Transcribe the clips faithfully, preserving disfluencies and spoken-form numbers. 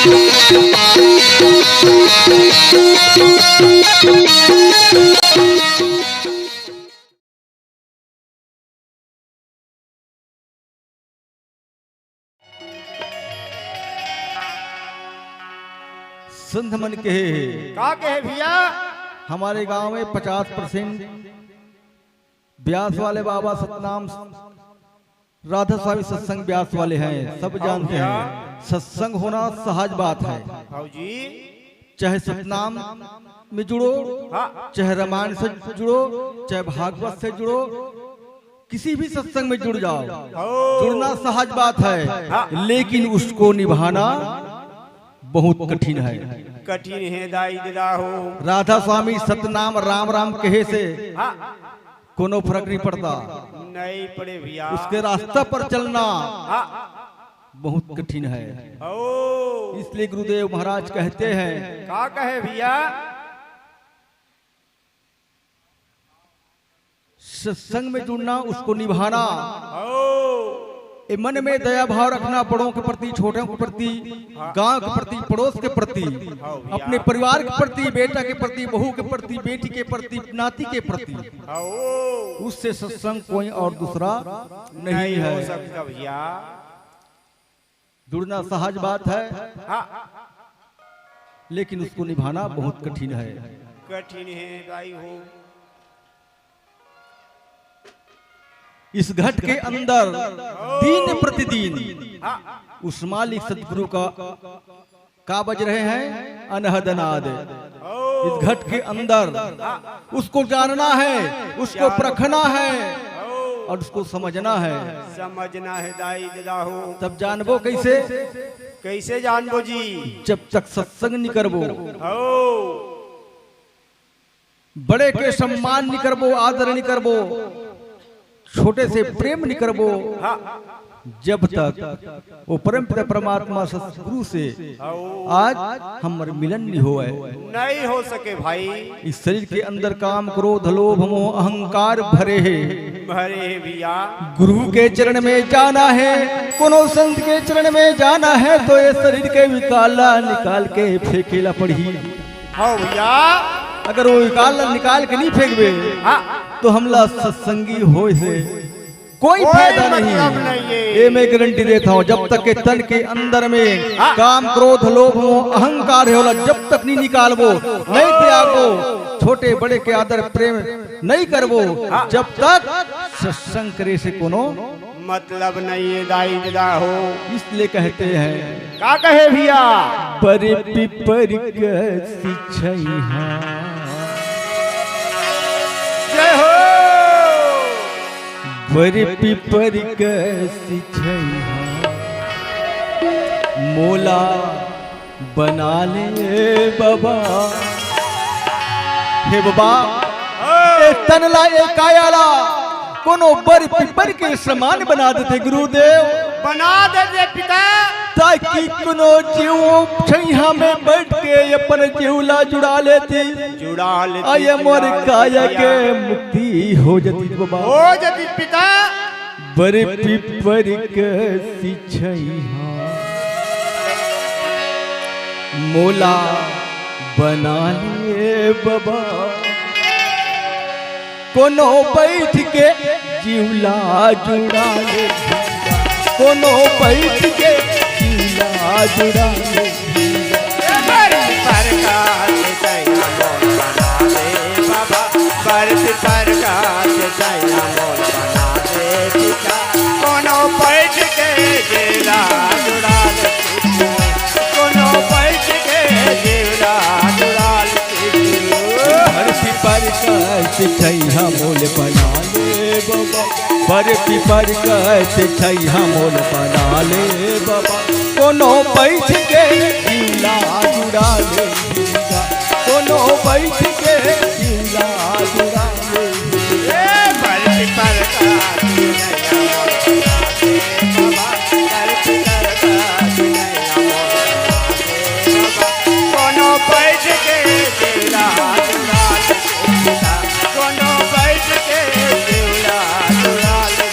संत मन कहे हे, का कहे भैया? हमारे गांव में पचास परसेंट ब्यास वाले बाबा सतनाम राधा स्वामी सत्संग ब्यास वाले हैं, सब जानते हैं। सत्संग होना सहज बात है। हाँ जी। चाहे सतनाम में जुड़ो, हाँ। चाहे रामायण से जुड़ो, चाहे भागवत से जुड़ो, किसी भी सत्संग में जुड़ जाओ, हाँ। जुड़ना सहज बात है, हाँ। लेकिन उसको निभाना बहुत कठिन है। कठिन है दाई ददा हो। राधा स्वामी सतनाम राम राम कहे से हाँ। कोनो फर्क नहीं पड़ता। नहीं पड़े भैया। उसके रास्ता पर चलना हाँ। बहुत कठिन है। ओ। इसलिए गुरुदेव महाराज कहते हैं, का कहे भैया? सत्संग में जुड़ना, उसको निभाना। ओ। ए मन में दया भाव रखना, बड़ों के प्रति, छोटों के प्रति, हाँ। गांव के प्रति, पड़ोस के प्रति, हाँ भैया। अपने परिवार के प्रति, बेटा के प्रति, बहू के प्रति, बेटी के प्रति, नाती के प्रति। हाँ, ओ। उससे सत्संग कोई और दूसरा नहीं नहीं हो है। सकता भैया। जुड़ना सहज बात है, हाँ। लेकिन उसको निभाना बहुत कठिन है। कठिन है भाई हो। इस घट के अंदर दिन प्रतिदिन हाँ। उस मालिक सदगुरु का, का बज रहे हैं? अनहद नाद। इस घट के अंदर उसको जानना है, उसको परखना है और उसको समझना है। समझना है दाई ददा हो। तब जानबो कैसे? कैसे जानबो जी? जब तक सत्संग नहीं करबो। हो। बड़े के सम्मान नहीं करबो, आदर नहीं करबो, छोटे से प्रेम नहीं करबो, हाँ। जब तक वो परम पिता परमात्मा सतगुरु से हाँ, ओ। आज हमर मिलन नहीं होए। नहीं हो सके भाई। इस शरीर के अंदर काम, क्रोध, लोभ, मोह, अहंकार भरे हे। भरे हे भैया। गुरु के चरण में जाना है, कोनो संत के चरण में जाना है, तो ये शरीर के विकाला निकाल के फेंकेला पड़ही। हाँ भैया। अगर वो निकाल, निकाल के नहीं फेंकबे, हाँ। तो हमला सत्संगी होए से कोई कोई फायदा मतलब नहीं। नहीं है। ये मैं गारंटी देता हूँ, जब तक के तन के अंदर में हाँ। काम, क्रोध, लोभ, मोह, अहंकार है, ओला जब तक नहीं निकालबो, नहीं त्यागबो, छोटे बड़े के आदर प्रेम नहीं करबो, हाँ। जब तक सत्संग करे से कोनो मतलब नहीं है दाई ददा हो। इसलिए कहते हैं, का कहे भैया? बर पिपर कस छैहा। जय हो। बर पिपर कस छैहा। मोला बना ले बाबा। हे बाबा, ए तन ला, ए काया ला कोनो बर पिपर के समान बना देते गुरुदेव। बना देते पिता। ताकि कोनो जीव छैहा में बैठ के अपन जीव ला जुड़ा लेती। जुड़ा लेती, आय मोर जुड़ा लेती काया के भैया। मुक्ति हो जाती बाबा। हो जाती पिता। बर पिपर कस छैहा मोला बना ले बाबा। कोनो बैठ के जीव ला जुड़ा ले, कोनो बैठ के जीव ला जुड़ा ले। ए बरस परकास छैहा मोल बना दे बाबा, बरस परकास छैहा मोल बना दे पिता। कोनो बैठ के जीव ला जुड़ा ले, कोनो बैठ के जीव ला जुड़ा ले। बरस परकास छैहा मोल बना ले बाबा, बर पिपर कस छैहा मोल बना ले बाबा। कोनो बैठ के जीव ला जुड़ा ले, कोनो बैठ के जीव ला जुड़ा ले। ए बर पिपर कस छैहा मोल बना ले बाबा, बर पिपर कस छैहा मोल बना ले बाबा। कोनो बैठ के जीव ला जुड़ा ले। कोनो बैठ के जीव ला जुड़ा ले।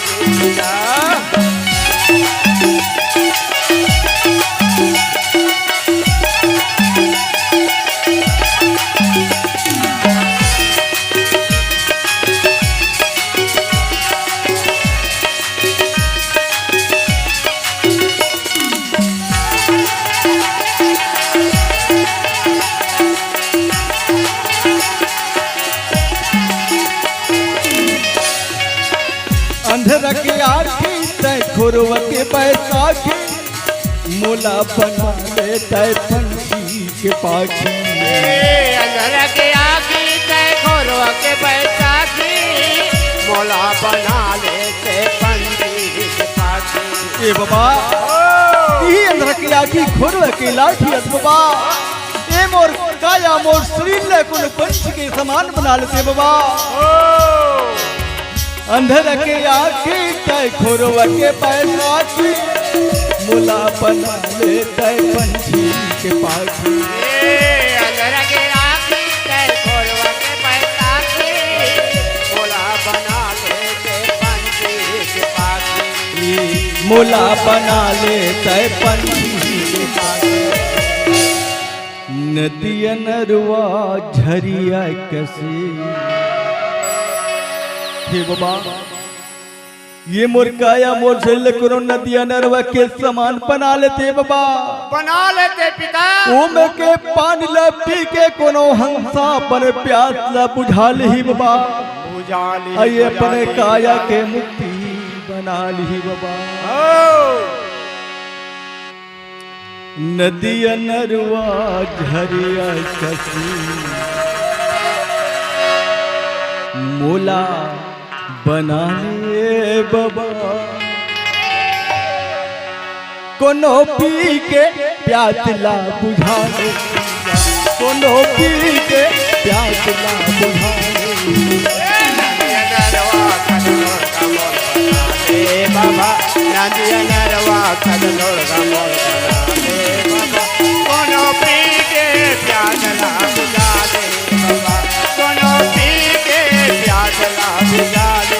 घोरवा के बैसाखी, मोला बना ले तै पंछी के पाखी। ए अंधरा के आँखी, तै घोरवा के बैसाखी, मोला बना ले तै पंछी के पाखी। ए बाबा, ओ। इही अंधरा के आँखी, घोरवा के लाठी अस बाबा। ए मोर काया, मोर शरीर ले कोनो पंछी के समान बना लेते बाबा। ओ। अंधरा के आँखी, तै घोरवा के बैसाखी, मोला बना ले तै पंछी के पाखी। ए, अंधरा के आँखी, तै घोरवा के बैसाखी, मोला बना ले तै पंछी के पाखी। मोला बना ले तै पंछी के पाखी। नदिया नरवा झरिया कसे। हे बाबा, ये मोर काया, मोर शरीर ल कोनो नदिया नरवा के समान बना लेते बाबा। बना लेते पिता। ओमे के पानी ल पी के कोनो हंसा अपन प्यास ल बुझा लिही बाबा। बुझा लिही, अये बुझा अपन लिही काया बाबा। के मुक्ति बना लिही बाबा। हो। नदिया नरवा झरिया कसी मोला बना ले बाबा। कोनो पी के प्यास ला बुझा ले, कोनो पी के प्यास ला बुझा ले। ए बाबा, नदिया नरवा कद लोड़गा मोर बना दे बाबा। कोनो पी के प्यास ला बुझा दे बाबा, कोनो पी के प्यास ला बुझा दे।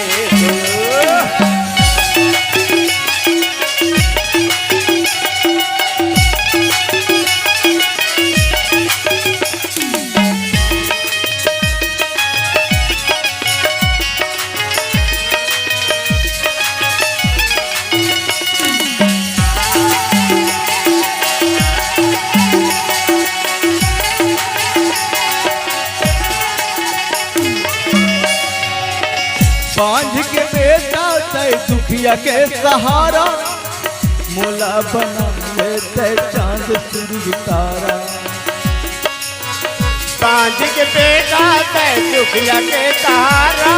बांझ के बेटा तै दुखिया के सहारा, मोला बना ले तै चांद सूरज तारा। बांझ के बेटा तै दुखिया के सहारा,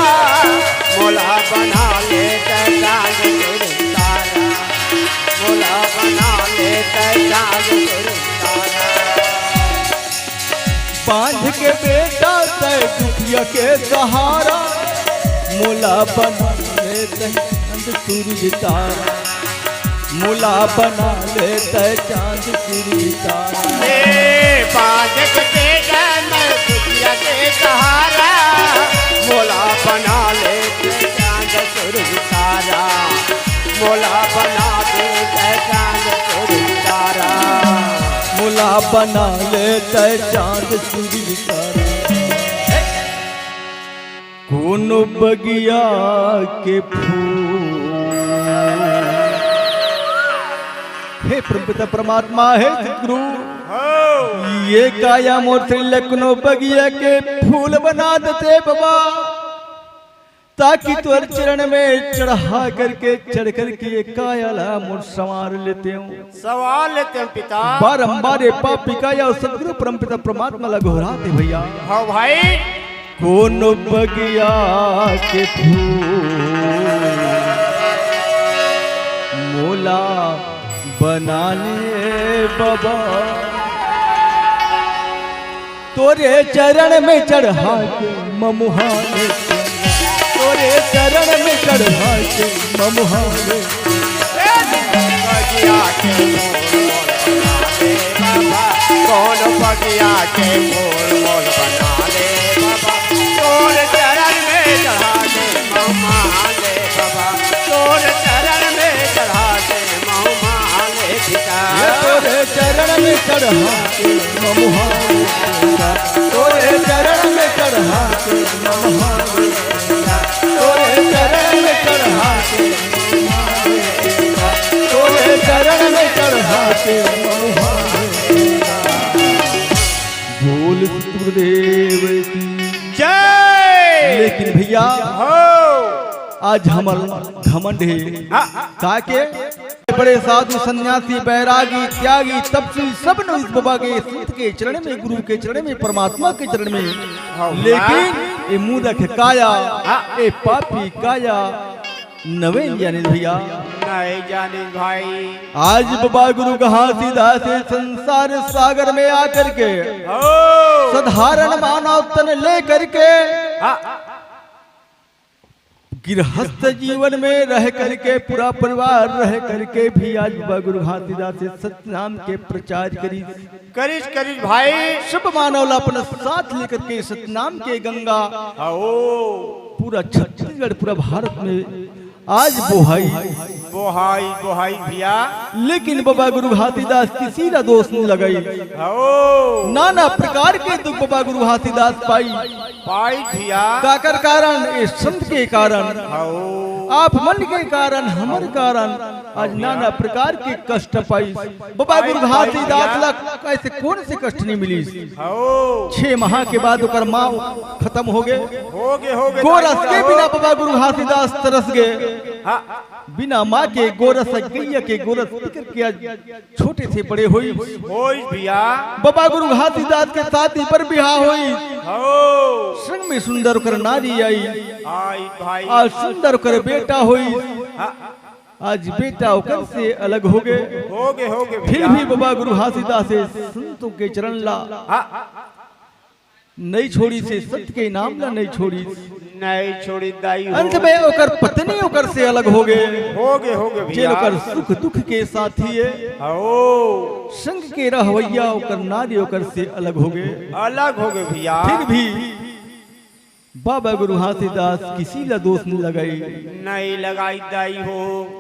मोला बना ले तै चांद सूरज तारा, मोला बना ले तै चांद सूरज तारा। बांझ के बेटा तै दुखिया के सहारा, मोला बना ले तै चांद सूरज तारा। मोला बना ले तै चांद सूरज तारा। ए, बांझ के बेटा तै दुखिया के सहारा, मोला बना ले तै चांद सूरज तारा, मोला बना ले तै चांद सूरज तारा, मोला बना ले तै चांद सूरज तारा। कोनो बगिया के फूल। हे परमपिता परमात्मा, हे सतगुरु, हो। ये काया मोर शरीर ल कोनो बगिया के फूल बना देते बाबा, ताकि तोर चरण में चढ़ा करके, चढ़ करके ये काया ला मोर संवार लेते हूँ। संवार लेते हूँ पिता। बारंबार ये पापी काया अउ सतगुरु परमपिता परमात्मा ला गोहराते भैया। हाँ भाई। कोनो बगिया के फूल मोला बना ले बाबा, तोरे चरण में चढ़ा के ममुहा ले, तोरे चरण में चढ़ा के ममुहा ले। बगिया के फूल मोला बना ले बाबा, कौन बगिया के फूल मोला बना ले बाबा, तोर चरण में चढ़ा के ममुहा ले बाबा, तोर चरण में चढ़ा के ममुहा ले पिता। ये तोरे चरण में चढ़ा के ममुहा ले पिता, तोरे चरण में चढ़ा के ममुहा ले पिता, तोरे चरण में चढ़ा के तोरे चरण में चढ़ा के ममुहा। बोल सतगुरुदेव की जय। लेकिन भैया, हो। आज हमर घमंड हे। हाँ। काके? बड़े साधु, सन्यासी, बैरागी, त्यागी, तपसी, सब न इस बाबा के, संत के चरण में, गुरु के चरण में, परमात्मा के चरण में। हाँ। लेकिन ये मूदख काया, हाँ। ये पापी काया, नवे जाने भैया। नहीं जाने भाई। आज बाबा गुरु घासीदास इस संसार सागर में आकर के, ओ। साधारण मानव तन लेकर के, हाँ। गृहस्थ जीवन में रह करके, पूरा परिवार रह करके भी आज बाबा गुरु घासीदास इस सतनाम के प्रचार करी। करिस, करिस भाई। सब मानव ला अपने साथ लेकर के सतनाम के गंगा, हाँ, ओ। पूरा छत्तीसगढ़, पूरा भारत में आज बोहाई। बोहाई, बोहाई भैया। लेकिन बाबा गुरु घासीदास किसी ला दोष नहीं लगाई। हाँ, ओ। नाना प्रकार के दुख बाबा गुरु घासीदास पाई। पाई भैया। काकर कारण? ये संत के कारण। हाँ, ओ। आप मन के कारण, हमर कारण। आज नाना प्रकार के कष्ट पाइस। बाबा गुरु घासीदास ला कैसे, कौन से कष्ट नहीं मिलिस? हाँ। छह माह के बाद ओकर माँ खत्म हो गए। हो गए, हो गए, गोरस के बिना बाबा गुरु घासीदास तरस गए। हाँ। बिना माँ के गोरस, गैया के गोरस पी करके आज छोटे से बड़े होई। होई भैया। बाबा गुरु घासीदास के शादी पर बिहाव होई। हो। संग में सुंदर कर नारी आई। आई भाई। आज सुंदर कर बेटा होई। हाँ। आज बेटा ओकर से अलग हो गए। हो गए, हो गए फिर भैया। भी बाबा गुरु घासीदास से संतों के चरण ला हाँ। नहीं छोड़ी से, सत्य के नाम ला नहीं छोड़ी। नहीं छोड़ी दाई हो। अंत में ओकर पत्नी ओकर से अलग हो गए। हो गए, हो गए भैया। जेन ओकर सुख दुख के साथी है। हो। संग के रहवैया ओकर नारी ओकर से अलग हो गए। अलग हो गए भैया। फिर भी बाबा गुरु घासीदास किसी ला दोष नहीं लगाई। नहीं लगाई दाई हो।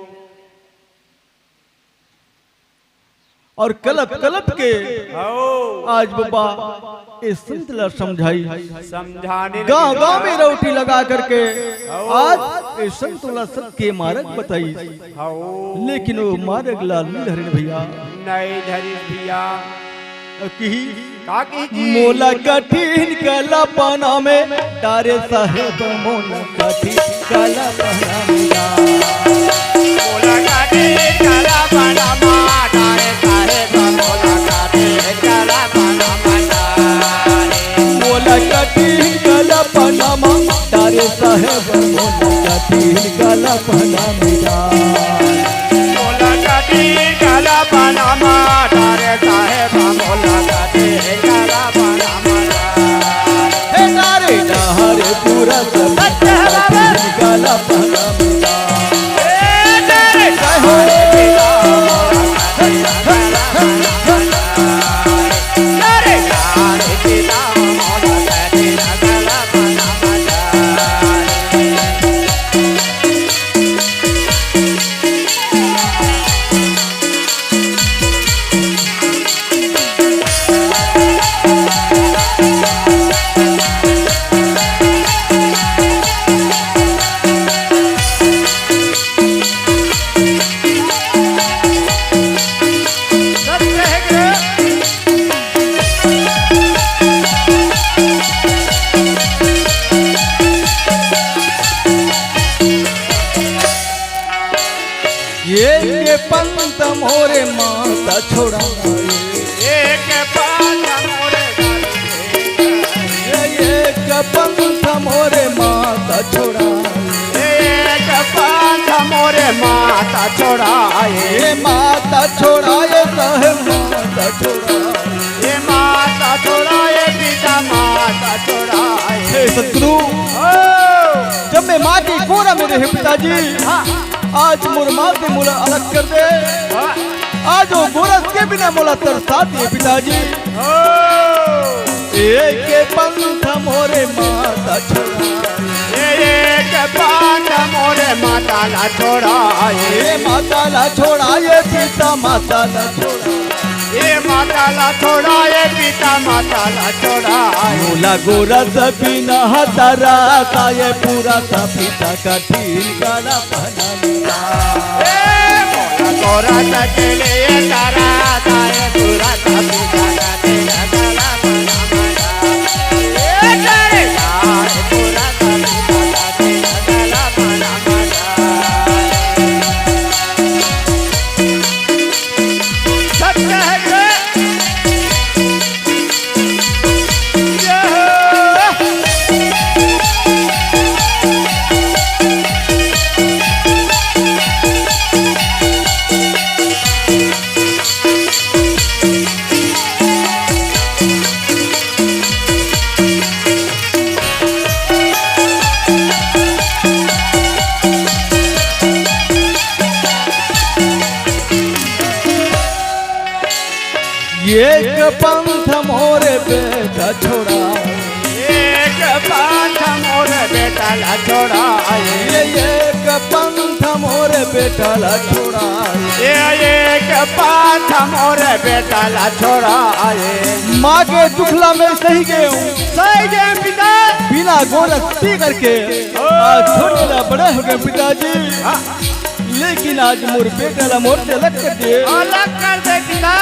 और कलप कलप के हो। आज बाबा ए संत ला समझाई। समझाने गाँव लगे गाँव में भैया। रौटी लगा करके हो। आज ए संत ला सत्य के मार्ग बताई। हो। लेकिन वो मार्ग ला नहीं धरे भैया। नहीं धरे भैया। कही का कही जी? मोला कठिन कलपना में डारे साहेब, मोला कठिन कलपना में डारे। मोला कठिन कलपना में डारे साहेब, मोला कठिन कलपना में डारे। मोला कठिन कलपना में डारे साहेब, मोला कठिन कलपना में डारे। मोला कठिन कलपना में डारे साहेब, मोला कठिन कलपना में डारे। हे डारे डहरे पूरा सब अच्छा बाबा। कठिन कलपना में डारे। हे डारे डहरे पूरा ये के पंथ मोरे माता छोड़ा। एक पंथ मोरे ये एक पंथ मोरे माता छोड़ा। एक पंथ मोरे माता छोड़ा। ए माता छोड़ा, ए साहेब माता छोड़ा। ए माता छोड़ा, ए पिता माता छोड़ा। हे सतगुरु, ओ। जब मैं माँ की कोरा में रहे पिताजी, हाँ। आज मोर माँ से मोला अलग कर दे। हाँ। आज वो गोरस के बिना मोला तरसा दे पिताजी। ओ। एक पंथ मोरे माता छोड़ा। ए एक पंथ मोरे माता ला छोड़ा। ए माता ला छोड़ा, ए पिता माता ला छोड़ा। ए माता ला छोड़ा, ए पिता माता ला छोड़ा। मोला गोरस बिना हतारा, ताये पूरा ता पिता कठिन कलपना में डारे। ए मोला गोरस के लिए तारा, ताये पूरा ता पिता कठिन कलपना में डारे। ए तारे तारे पूरा ता पिता कठिन कलपना में डारे। एक पंथ मोर बेटा छोड़ा, एक पंथ मोर बेटा ला छोड़ा, ये एक पंथ मोर बेटा ला छोड़ा, ये एक पंथ मोर बेटा ला छोड़ा। माँ के दुखला में सही गए हूँ, सही गए पिता। बिना गोरस पी करके ओ। आज छोटे ला बड़े हो गए पिताजी। हाँ। लेकिन आज मोर बेटा ला मोर से अलग कर दिए। अलग कर दे पिता।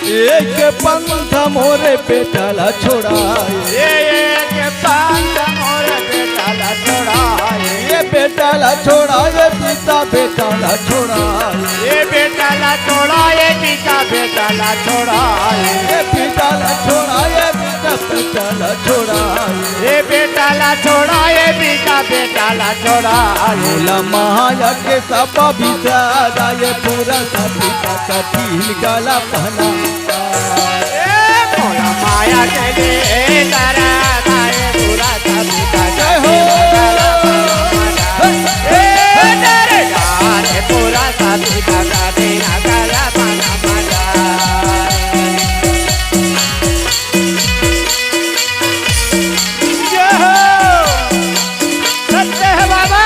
एक पंथ मोर बेटा ला छोड़ा, ये एक पंथ मोर बेटा ला छोड़ा, ये बेटा ला छोड़ा, ये पिता बेटा ला छोड़ा, ये बेटा ला छोड़ा, ये पिता बेटा ला छोड़ा, ये पिता ला छोड़ा, ये पिता बेटा ला छोड़ा, ये बेटा ला छोड़ा, ये पिता बेटा ला छोड़ा। मोला माया के सब बिसारा, ये पूरा सती का कठिन गला पहना। ए मोला माया के ले तारा, ये पूरा सती का जय हो। ए तेरे गाने पूरा सती का कठिन गला पहना। जय हो। सत्य है बाबा।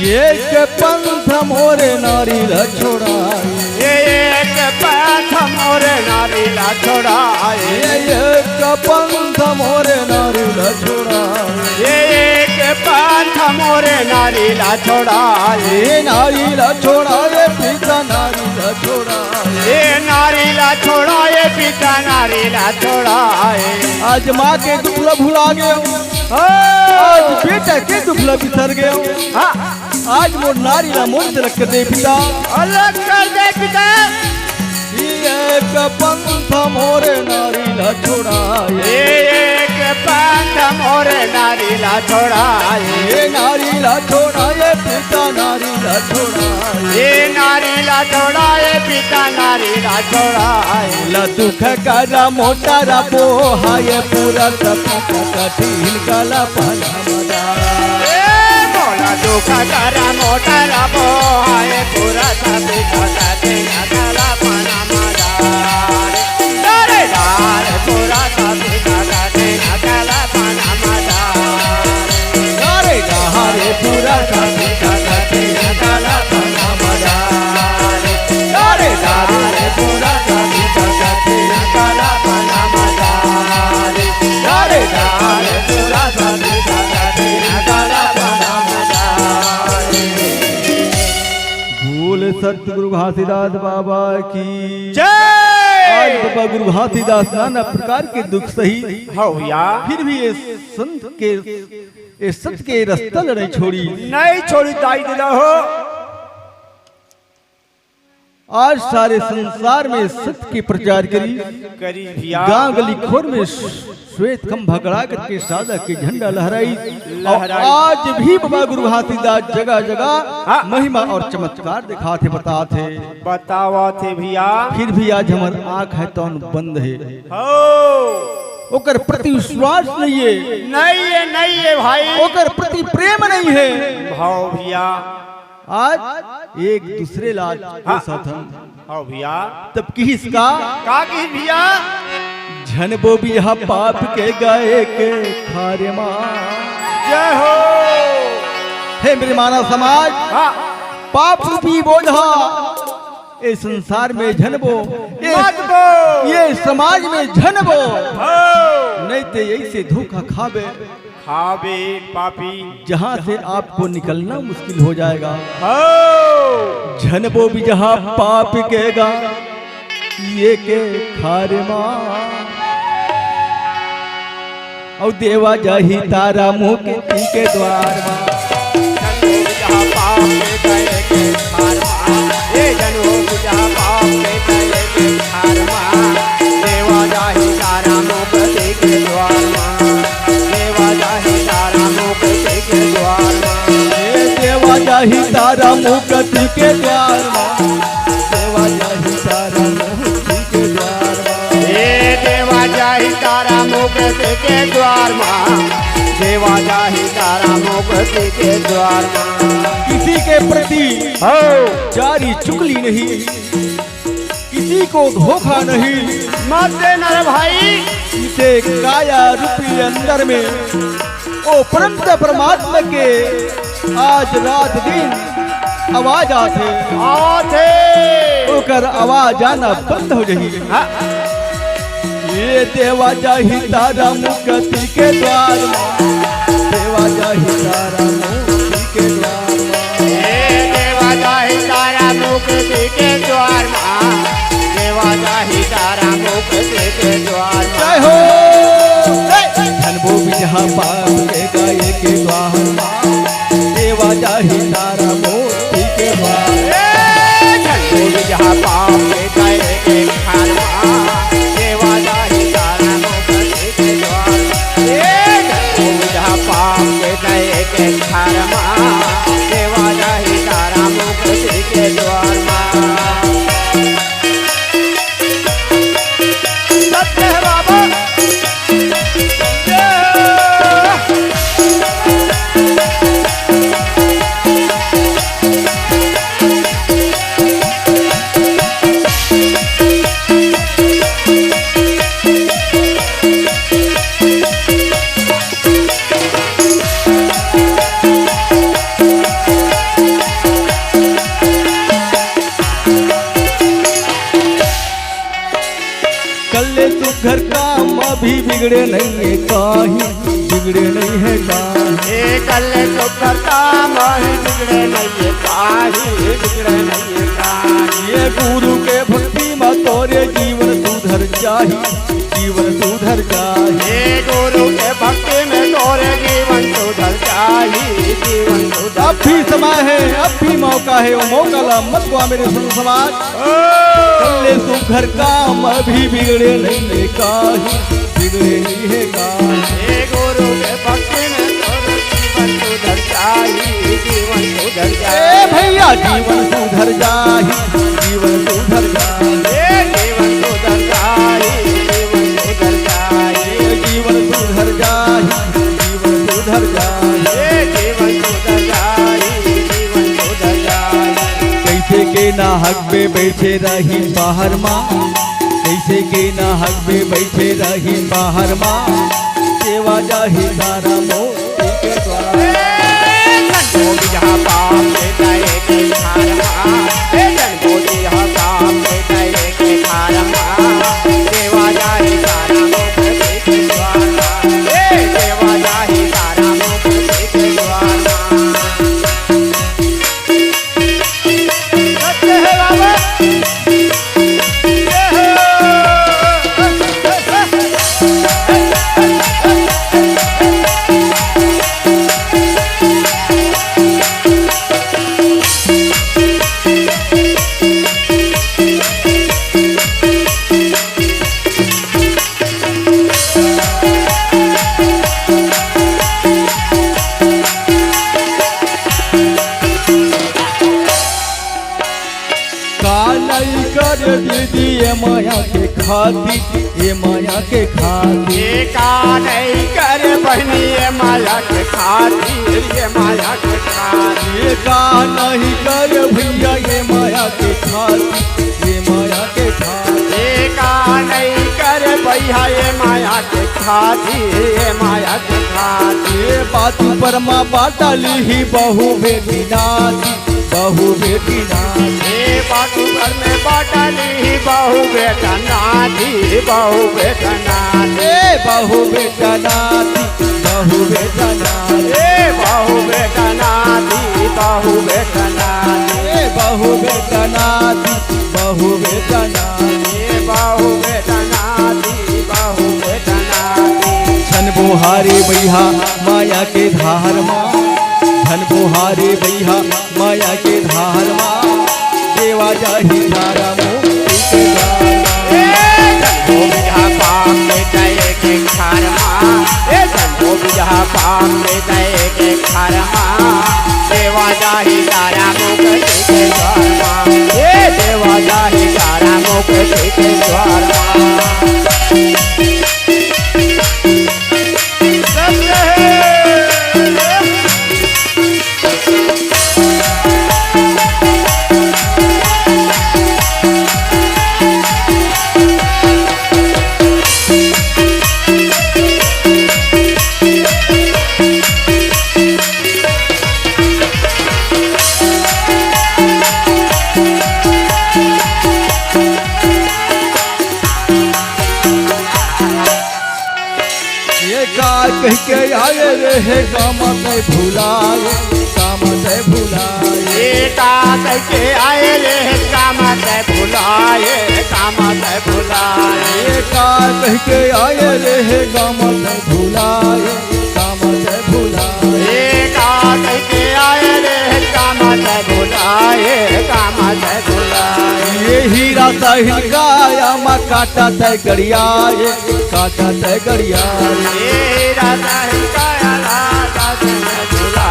एक पंथ मोरे नारी ला छोड़ा, ये एक पंथ मोरे नारी ला छोड़ा, ये एक पंथ मोरे नारी ला छोड़ा, ये एक पंथ मोरे नारी ला छोड़ा, ये नारी ला छोड़ा, ये पिता नारी ला छोड़ा, ये नारी ला छोड़ा, ये पिता नारी ला छोड़ा। आज माँ के दुख ला भुला गए हो, आज बेटा के दुख ला बिसर गए हो। हाँ। आज मोर नारी ला मोर से अलग कर दे पिता। अलग कर दे पिता। ये एक पंथ मोरे नारी ला छोड़ा, ये एक पंथ मोरे नारी ला छोड़ा, ये नारी ला छोड़ा, ये पिता नारी ला छोड़ा, ये नारी ला छोड़ा, ये पिता नारी ला छोड़ा। ला दुख करा मोटा रा पोहा, ये पूरा सती का कठिन गला पहना। ए मोला दुख करा मोटा रा पोहा, ये पूरा सती का कठिन गला पहना। अरे डारे पूरा सती का कठिन गला पहना। अरे डारे पूरा सती का कठिन गला पहना। अरे डारे पूरा सती का कठिन गला पहना। अरे डारे पूरा सती का कठिन गला पहना। बोल सतगुरु घासीदास बाबा की जय। आज बाबा गुरु घासीदास नाना प्रकार के दुख सही, हाँ भैया। फिर भी ये संत के, ये सत के रास्ता ल नहीं छोड़ी। नहीं छोड़ी दाई दिला हो। आज सारे संसार में सत के प्रचार करी, करी भैया। गांव गली खोर में श्वेत खंभा गड़ा करके सादा के झंडा लहराई। और लहराई। आज भी बाबा गुरु घासीदास जगह जगह हाँ। महिमा और चमत्कार दिखात हे, बतात हे। बतावत हे भैया। फिर भी आज हमर आँख है तौन बंद हे। हो। ओकर प्रति विश्वास नहीं हे। नहीं हे, नहीं हे भाई। ओकर प्रति प्रेम नहीं हे। भाव भैया। आज एक दूसरे ला हाँ। कोसत हन। हाँ भैया। तब किहिस का? का किहिस भैया? झन बो बिजहा पाप के गए के खारे मा। जय हो। हे मेरे मानव समाज, हाँ। पाप रूपी बोझा ए संसार में झन बो, ए, मत बो। ये समाज में झन बो। हो। नहीं ते ऐसे धोखा खाबे। खाबे पापी। जहाँ से आपको निकलना मुश्किल हो जाएगा। हो। झन बो बिजहा पाप के गा, ये के खार मा। अउ देवा जाही तारा मुक्ति के द्वार मा। झन बो बिजहा पाप के गए के खार मा। ए झन बो बिजहा पाप के गए के खार मा। देवा जाही तारा मुक्ति के द्वार मा। जाही तारा मुक्ति के द्वार मा, देवा जाही तारा मुक्ति के द्वार मा। ए देवा जाही तारा मुक्ति के द्वार मा, देवा जाही तारा मुक्ति के द्वार मा। किसी के प्रति हो। जारी चुगली नहीं, किसी को धोखा नहीं। मत देना रे भाई। इसे काया रूपी अंदर में ओ परम परमात्मा के आज रात दिन आवाज आथे। आथे। ओकर आवाज आना बंद हो जाही। हाँ। ए देवा जाही तारा मुक्ति के द्वार मा, देवा जाही तारा मुक्ति के द्वार मा। ए देवा जाही तारा मुक्ति के द्वार मा, देवा जाही तारा मुक्ति के द्वार मा। जय हो। धन वो बिजहा पाप के गए के द्वार मा, देवा जाही तारा मुक्ति के द्वार। ए, झंडू जहाँ पाँव के गए एक क्षण मा, देवा जाही तारा मुक्ति के द्वार। ए, झंडू जहाँ पाँव के गए एक क्षण मा, देवा जाही तारा मुक्ति के द्वार मा। सत्य है बाबा। कल्ले सुघर काम अभी बिगड़े नहीं है काही, बिगड़े नहीं है काही। ए कल्ले सुघर काम अभी बिगड़े नहीं है काही, बिगड़े नहीं है काही। ए गुरु के भक्ति मा तोरे जीवन सुधर जाही, जीवन सुधर जाही। ए गुरु के भक्ति में तोरे जीवन सुधर जाही, जीवन सुधर। अब भी समय है, अब भी मौका है, वो मौका ला मत गवा मेरे संत समाज। कल्ले सुघर काम अभी बिगड़े नहीं है काही, बिगड़े नहीं है काही। हे गुरु के भक्ति में तोर जीवन सुधर जाही, जीवन सुधर जाही। ए भैया, जीवन सुधर जाही, जीवन सुधर जाही। हे जीवन सुधर जाही, जीवन सुधर जाही। हे जीवन सुधर जाही, जीवन सुधर जाही। हे जीवन सुधर जाही, जीवन सुधर जाही। कैसे के नाहक पे बैठे रही बाहर मा, कैसे के नाहक पे बैठे रही बाहर मा, सेवा जाही तारा मोती के द्वार। ए, झंडू बिजहा पाँव के गए के क्षण मा, ए, झंडू बिजहा पाँव के गए के क्षण मा, सेवा जाही तारा मोती के द्वार। ए, सेवा जाही तारा मोती के द्वार। सत्य है बाबा। का नहीं करे दीदी ये माया के खातिर, ये माया के खातिर। ये का नहीं करे बहनी ये माया के खातिर, ये माया के खातिर। ये का नहीं करे भैया ये माया के खातिर, ये माया के खातिर। ये का नहीं करे भैया ये माया के खातिर, ये माया के खातिर। ये बात पर माँ बाटा ली ही बहू बेटी नाती। बहू बेटी नाती। ए बाटू घर में बाटा ली बहू बेटा नाती, बहू बेटा नाती। ए बहू बेटा नाती, बहू बेटा नाती। ए बहू बेटा नाती, बहू बेटा नाती। ए बहू बेटा नाती, बहू बेटा नाती। ए बहू बेटा नाती, बहू बेटा नाती। छन बोहारे बइहा माया के धार मा, धन बोहारे बइहा माया के धार मा, देवा जाही तारा मोती के द्वार मा। ए शंभो बिजहा पाप के दए के खार मा, ए शंभो बिजहा पाप के दए के खार मा, देवा जा जाही तारा मुक्ति के द्वार मा, ए देवा जाही तारा मुक्ति के द्वार मा। सत्य हे। ये का कहिके आए रे हे काम ते भुलाए, काम ते भुलाए। ये का कहिके आए रे हे काम ते भुलाए, काम ते भुलाए। ये का कहिके आए रे हे काम ते भुलाए, काम ते भुलाए। ये का कहिके आए रे हे काम ते भुलाए, काम ते भुलाए। ये हीरा सहिन काया मा कांटा ते गड़ियाए, कांटा ते गड़ियाए। ये हीरा सहिन काया ला, ला, ला, ला, ला।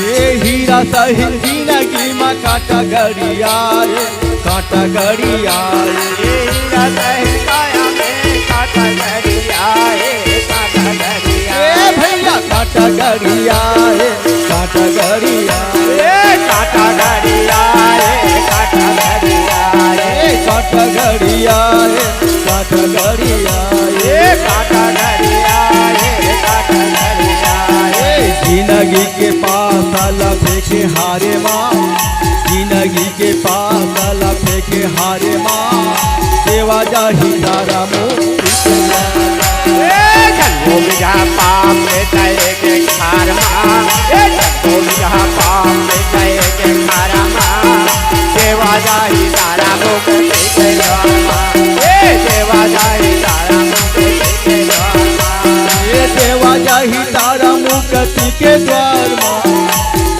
ये हीरा सहिन जिंदगी मा कांटा गड़ियाए, कांटा गड़ियाए। ये हीरा सहिन काया में कांटा गड़ियाए, कांटा गड़ियाए। ए भैया कांटा गड़ियाए, कांटा गड़ियाए। ए कांटा गड़ियाए, कांटा गड़ियाए। ए कांटा गड़ियाए, कांटा गड़ियाए। ए कांटा गड़ियाए, कांटा गड़ियाए। ए जिंदगी के पासा ला फेंके हारे मा, जिंदगी के पासा ला फेंके हारे मा, देवा जाही तारा मुक्ति के द्वार। ए जन्मो बिगहा पाप के तय के खार मा, ए जन्मो बिगहा पाप के तय के खार मा, देवा जाही तारा मुक्ति के द्वार मा, ए देवा जाही तारा मुक्ति के द्वार मा। ए देवा जाही तारा मुक्ति के द्वार मा,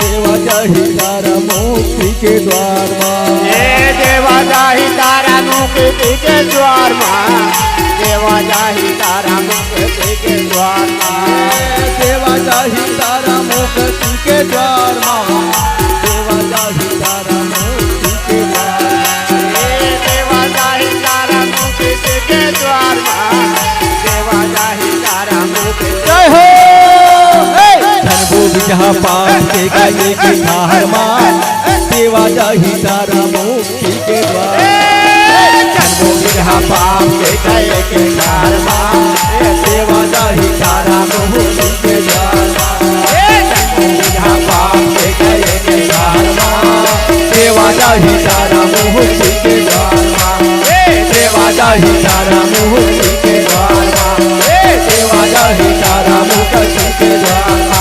देवा जाही तारा मुक्ति के द्वार मा। ए देवा जाही तारा मुक्ति के द्वार मा, देवा जाही तारा मुक्ति के द्वार मा। ए देवा जाही तारा मुक्ति के द्वार मा, देवा जाही तारा मुक्ति के द्वार मा। ए देवा जाही तारा मुक्ति के द्वार मा, देवा जाही तारा मुक्ति। जय हो। हे! धन भोग जहाँ पाप के गए के धार मा, देवा जाही तारा मुक्ति के द्वार। जन्मो बिगहा पाप के तय के खार मा, देवा जाही तारा मुक्ति के द्वार मा। जन्मो बिगहा पाप के तय के खार मा, देवा जाही तारा मुक्ति के द्वार मा। देवा जाही तारा मुक्ति के द्वार मा। देवा जाही तारा मुक्ति के द्वार मा।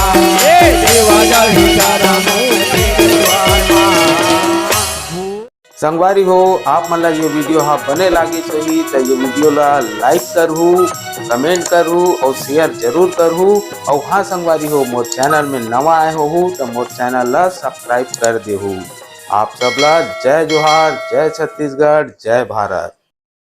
देवा जाही तारा मुक्ति के द्वार मा। संगवारी हो, आप मन ला ये video हा बने लागिस होही त ये video ला like करहू, comment करहू और share जरूर करहू। और हाँ संगवारी हो, मोर channel में नवा आए होहू त मोर channel ला subscribe कर देहू। आप सब ला जय जोहार, जय छत्तीसगढ़, जय भारत।